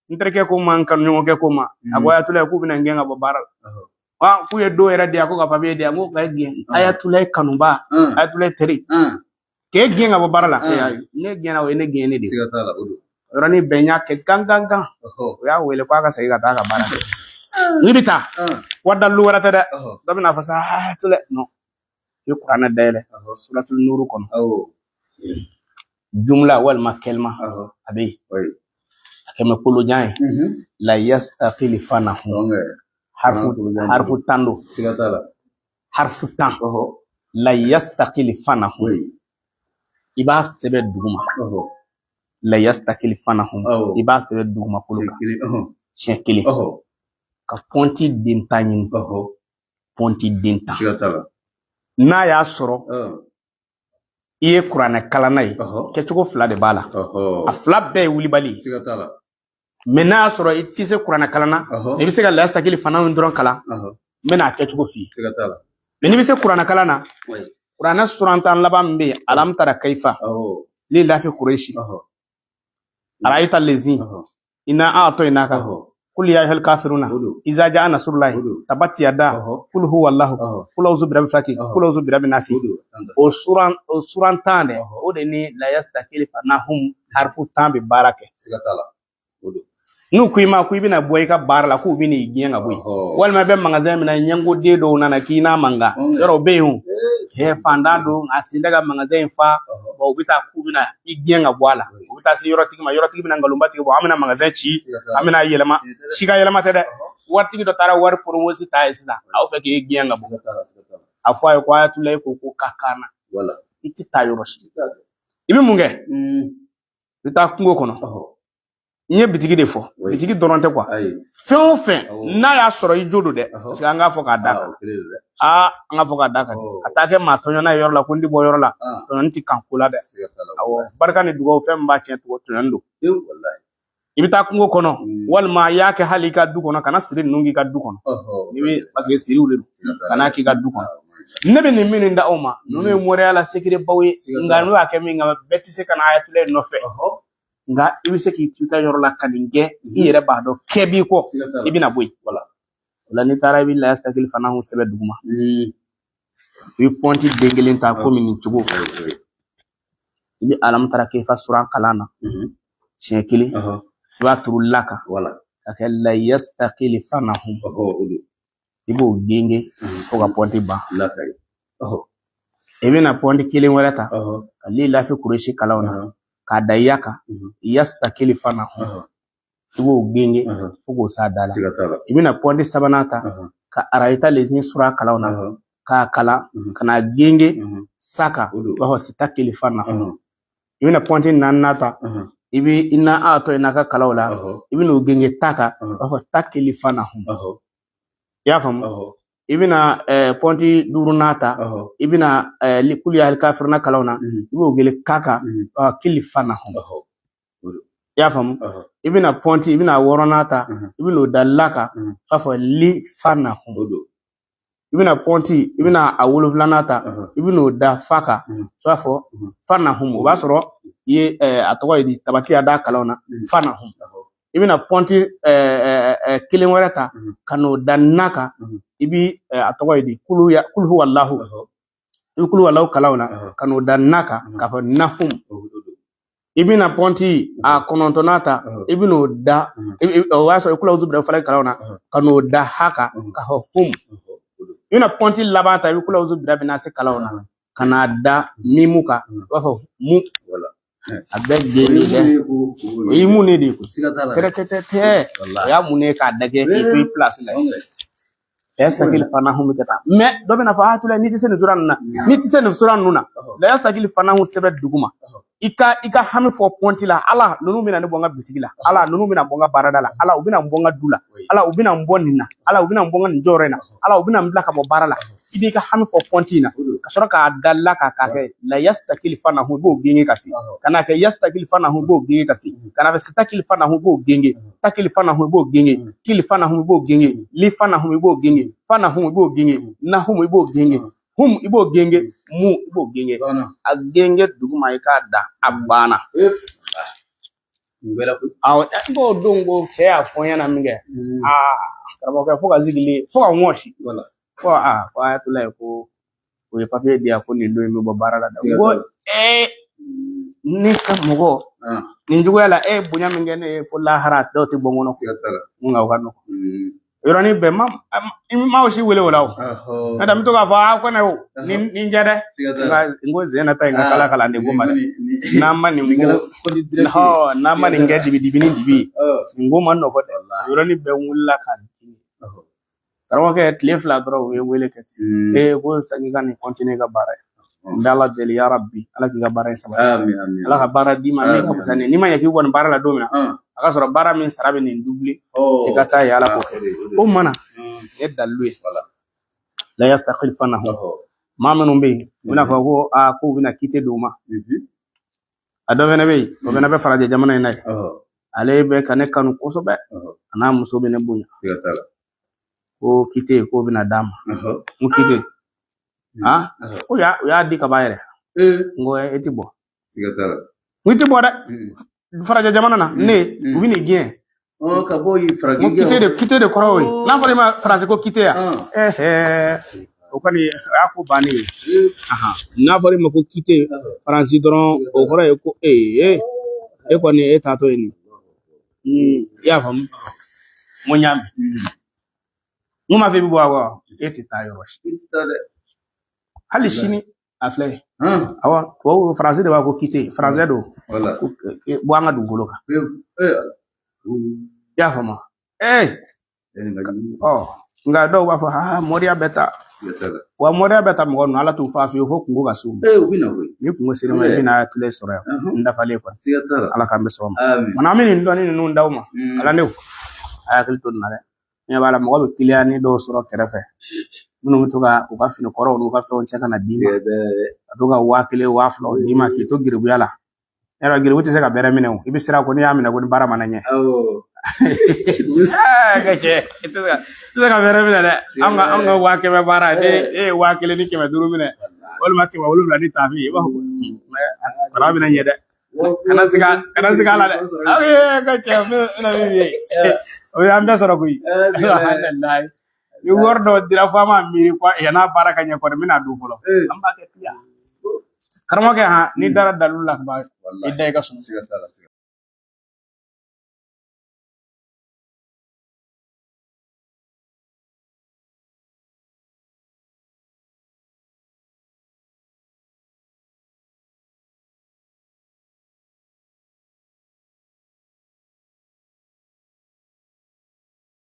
N terikɛ ko ma, n kanuɲɔgɔnkɛ ko ma, a ko Ayatulayi, k'u bɛna n gɛn ka bɔ baara la. Ah, k'u ye dɔw yɛrɛ di yan ko ka papiye di yan. N ko ka e gɛn, Ayatulayi kanuba, Ayatulayi teri, k'e gɛn ka bɔ baara la? Ayi, ne gɛnna, o ye ne gɛnnen de ye. Siga t'a la, o don. O yɔrɔnin bɛɛ n y'a kɛ gan gan gan. O y'a wele k'a ka segin ka taa a ka baara kɛ. N'i bɛ taa, wa dalilu wɛrɛ tɛ dɛ. Dɔ bɛna fɔ sa, Ayatulayi, non, i bɛ kuranɛ dayɛlɛ suratul nuru kɔnɔ, jumla walima kɛlima, a bɛ yen, a kɛmɛ kolojan ye, la yastakilifanahum, harfu 10 don. Siga t'a la. Harfu 10, la yastakilifanahum, i b'a sɛbɛn duguma, la yastakilifanahum, i b'a sɛbɛn dugumakolo kan siɲɛ kelen, ka pɔnti den 10 ɲini, pɔnti den 10. Siga t'a la. N'a y'a sɔrɔ i ye kuranɛ kalanna ye, kɛcogo fila de b'a la, a fila bɛɛ ye wulibali ye. Siga t'a la. Mais n'a y'a sɔrɔ i tɛ se kuranɛ kalan na, i bɛ se ka la yastakilifanahum dɔrɔn kalan, n bɛna a kɛcogo f'i ye. Siga t'a la. Mais n'i bɛ se kuranɛ kalan na, kuranɛ suran 10 laban min bɛ yen, alam tara kaifa, lilafi kureshi, araita lezi, ina a'tainaka, kul ya ayyuhal kafiruna, iza jaa nasrullahi, tabat yada, kul huwa allahu, kul a'udhu birabbil falaki, kul a'udhu birabbin nasi, o suran 10 dɛ, o de ni la yastakilifanahum harfu 10 bɛ baara kɛ. Siga t'a la, o don. N'u ko i ma ko i bɛna bɔ i ka baara la, k'u bɛna i gɛn ka bɔ yen, walima i bɛ magasin min na, ɲɛngoden dɔw nana k'i n'a man kan, yɔrɔ o bɛ yen, o fantan don, a sen tɛ ka magasin in fa. Bon, u bɛ taa k'u bɛna i gɛn ka bɔ a la, u bɛ taa se yɔrɔtigi ma, yɔrɔtigi bɛna nkalonba tigɛ, bɔ an bɛna magasin ci, an bɛna yɛlɛma, si ka yɛlɛma tɛ dɛ. Waritigi dɔ taara wari promosi ta ye sisan, aw fɛ k'e gɛn ka bɔ, a fɔ a ye ko Ayatulayi ko k'a kan na, i tɛ taa yɔrɔ si. I bɛ mun kɛ? I bɛ taa kungo kɔnɔ. N ye bitigi de fɔ, bitigi dɔrɔn tɛ quoi, fɛn o fɛn n'a y'a sɔrɔ i jo don dɛ, parce que an k'a fɔ k'a d'a kan, aa, an k'a fɔ k'a d'a kan, ka taa kɛ maa tɔɲɔna ye yɔrɔ la ko n tɛ bɔ yɔrɔ la, tɔɲɔni tɛ kan ko la dɛ. Awɔ, barika ni dugawu, fɛn min b'a tiɲɛ tugun, tɔɲɔni don. I bɛ taa kungo kɔnɔ, walima i y'a kɛ hali i ka du kɔnɔ, kana siri ninnu k'i ka du kɔnɔ, n'i bɛ, parce que siriw de don, kana k'i ka du kɔnɔ. Ne bɛ nin minnu da aw ma, ninnu ye moriya la sekerebaw ye, nka n'u y'a kɛ min kama, bɛɛ tɛ se ka na Ayatulayi nɔfɛ, nka i bɛ se k'i to i ka yɔrɔ la ka nin kɛ, i yɛrɛ b'a dɔn kɛ b'i kɔ, i bɛna bɔ yen. O la, n'i taara, i bɛ la yastakilifanahum sɛbɛn duguma, i bɛ pɔnti den kelen ta komi nin cogo, i bɛ alam tara kaifa suran kalan na siɲɛ kelen, i b'a turu la kan ka kɛ la yastakilifanahum, i b'o genge fo ka pɔnti ban. I bɛna pɔnti kelen wɛrɛ ta ka lilafi kuresi kalan na k'a da ya kan, yastakilifanahum, i b'o genge fo k'o s'a da la. I bɛna pɔnti sabanan ta ka arayita lezi sura kalan na k'a kalan ka na genge sa kan, i b'a fɔ sitakilifanahum. I bɛna pɔnti naaninan ta, i bɛ ina a'tainaka kalan o la, i bɛna o genge ta kan, i b'a fɔ takilifanahum. I y'a faamu? I bɛna pɔnti duurunan ta, i bɛna kul ya kafiruna kalan na, i b'o genge ka kan, kilifanahum. I y'a faamu? I bɛna pɔnti, i bɛna wɔɔrɔnan ta, i bɛna o da la kan, i b'a fɔ lifanahum. I bɛna pɔnti, i bɛna a wolonfilanan ta, i bɛna o da fa kan, i b'a fɔ fanahum. O b'a sɔrɔ i ye a tɔgɔ ye di, tabati ya da kalan na, fanahum. I bɛna pɔnti kelen wɛrɛ ta ka n'o da na kan, i bi a tɔgɔ ye di, kulu huwalahu, i bɛ kulu huwalahu kalan na ka n'o da na kan k'a fɔ nahum. I bɛna pɔnti a kɔnɔntɔnnan ta, i bɛn'o da, o b'a sɔrɔ i kul a'uzu birabbil falaki kalan na, ka n'o da ha kan k'a fɔ hum. I bɛna pɔnti laban ta, i bɛ kul a'uzu birabbi nasi kalan na ka n'a da mimu kan, i b'a fɔ mu. A bɛɛ genge dɛ, o y'i mun de ye koyi, kɛrɛkɛtɛ tɛ, o y'a mun ye k'a dajɛ k'i to i pilasi la. Yastakilifanahum bɛ kɛ tan, mais dɔ bɛna fɔ a tula, n'i tɛ se nin sura ninnu na, n'i tɛ se nin sura ninnu na, la yastakilifanahum sɛbɛn duguma, i ka hami fɔ pɔnti la: Ala, ninnu bɛna ne bɔ n ka bitigi la, Ala, ninnu bɛna bɔ n ka baarada la, Ala, u bɛna n bɔ n ka du la, Ala, u bɛna n bɔ nin na, Ala, u bɛna n bɔ n ka nin jɔyɔrɔ in na, Ala, u bɛna n bila ka bɔ baara la. I b'i ka hami fɔ pɔnti in na ka sɔrɔ k'a da la k'a kɛ la yastakilifanahum, i b'o genge ka se ka n'a kɛ yastakilifanahum, i b'o genge ka se ka n'a kɛ sitakilifanahum, i b'o genge, takilifanahum, i b'o genge, kilifanahum, i b'o genge, lifanahum, i b'o genge, fanahum, i b'o genge, nahum, i b'o genge, hum, i b'o genge, mu, i b'o genge, a genge duguma, i k'a da, a banna. Awɔ, n ko don ko cɛ y'a fɔ n ɲɛna min kɛ, aa karamɔgɔkɛ, fo ka zigili, fo ka n wɔsi. Ko aa, ko Ayatulayi ko o ye papiye di yan ko nin don in bɛ bɔ baara la. N ko ee, ne ka mɔgɔ nin juguya la, e ye bonya min kɛ ne ye fo lahara dɔw tɛ bɔ n kɔnɔ. Nka o ka nɔgɔn yɔrɔnin bɛɛ ma, n ma o si wele o la o. N'o tɛ n bɛ to k'a fɔ a ko ne o nin jɛ dɛ. Nka n ko zen ta in ka kala kalan de ko ma dɛ. N'an ma nin ko n'an ma nin kɛ dibi dibi ni dibi, nin ko man nɔgɔ dɛ. Yɔrɔnin bɛɛ n wulila ka karamɔgɔkɛ tile 2 dɔrɔn u ye wele kɛ ten. Ee, ko sagi ka nin continuer ka baara ye. N bɛ Ala deli, ya Rabbi, Ala k'i ka baara in sabati. Ala ka baara d'i ma min ka fisa ni n'i ma ɲɛ k'i kɔni baara la don min na, a ka sɔrɔ baara min sara bɛ nin doubler, i ka taa ye. Ala k'o kɛ. O mana nin ye dalilu ye. La yastakhlifanahum, maa minnu bɛ yen u bɛna fɔ ko aa k'u bɛna quitter d'u ma. A dɔ fana bɛ yen, o fana bɛ farajɛ jamana in na yen. Ale bɛ ka ne kanu kosɛbɛ, a n'a muso bɛ ne bonya. Ko quitter k'o bɛna d'a ma. N ko quitter, ah, ko u y'a di ka ban yɛrɛ. N ko e ti bɔ, n ko i ti bɔ dɛ farajɛ jamana na, ne u bɛ n'i gɛn. Ka bɔ yen farajɛ. N ko quitter de, quitter de kɔrɔ y'o ye. N'a fɔra i ma faransi ko quitter yan, o kɔni o y'a ko bannen ye. N'a fɔra i ma ko quitter faransi dɔrɔn, o kɔrɔ ye ko ee, e kɔni e taatɔ ye nin. I y'a faamu? N ko n y'a mɛn. N ko m'a fɔ i bɛ bɔ wa, e tɛ taa yɔrɔ si hali sini. A filɛ ye, awɔ, tubabu faransi de b'a ko quitter, faransɛ don, bɔ an ka dugukolo kan. I y'a faamu? Ee, ɔ nka dɔw b'a fɔ aa, moriya bɛ taa wa, moriya bɛ taa. Mɔgɔ ninnu, Ala t'u fa fiyewu fo kungo ka s'u ma. Ni kungo sera ma, i bɛna tile sɔrɔ yan n dafalen kɔni. Ala k'an bɛ sɔn ma. Mana an bɛ nin dɔnni ninnu d'aw ma, kalandenw, a hakili to nin na dɛ. Ɲɛ b'a la, mɔgɔ bɛ kiliyanni dɔw sɔrɔ kɛrɛfɛ minnu bɛ to ka u ka fini kɔrɔw n'u ka fɛnw cɛ ka na d'i ma, ka to ka 1000, 2000 d'i ma k'i to geribuya la. Yɔrɔ geribu tɛ se ka bɛrɛ minɛ o, i bɛ siran ko n'i y'a minɛ ko ni baara mana ɲɛ. Ka cɛ, i tɛ se ka bɛrɛ minɛ dɛ. An ka 100 000 baara, ne e ye 1500 minɛ walima 700 ni taafe, i b'a fɔ ko baara bɛna ɲɛ dɛ. Kana siga a la dɛ. Aw ye ka cɛ bɛna min ye, o y'an bɛɛ sɔrɔ koyi. Alhamdulilayi, ni wari dɔ dira fo an b'a miiri ko yann'a baara ka ɲɛ kɔni, n bɛna dun fɔlɔ. An b'a kɛ piya. Karamɔgɔkɛ, han, n'i dara dalilu la ka ban, i da i ka sunɔgɔ.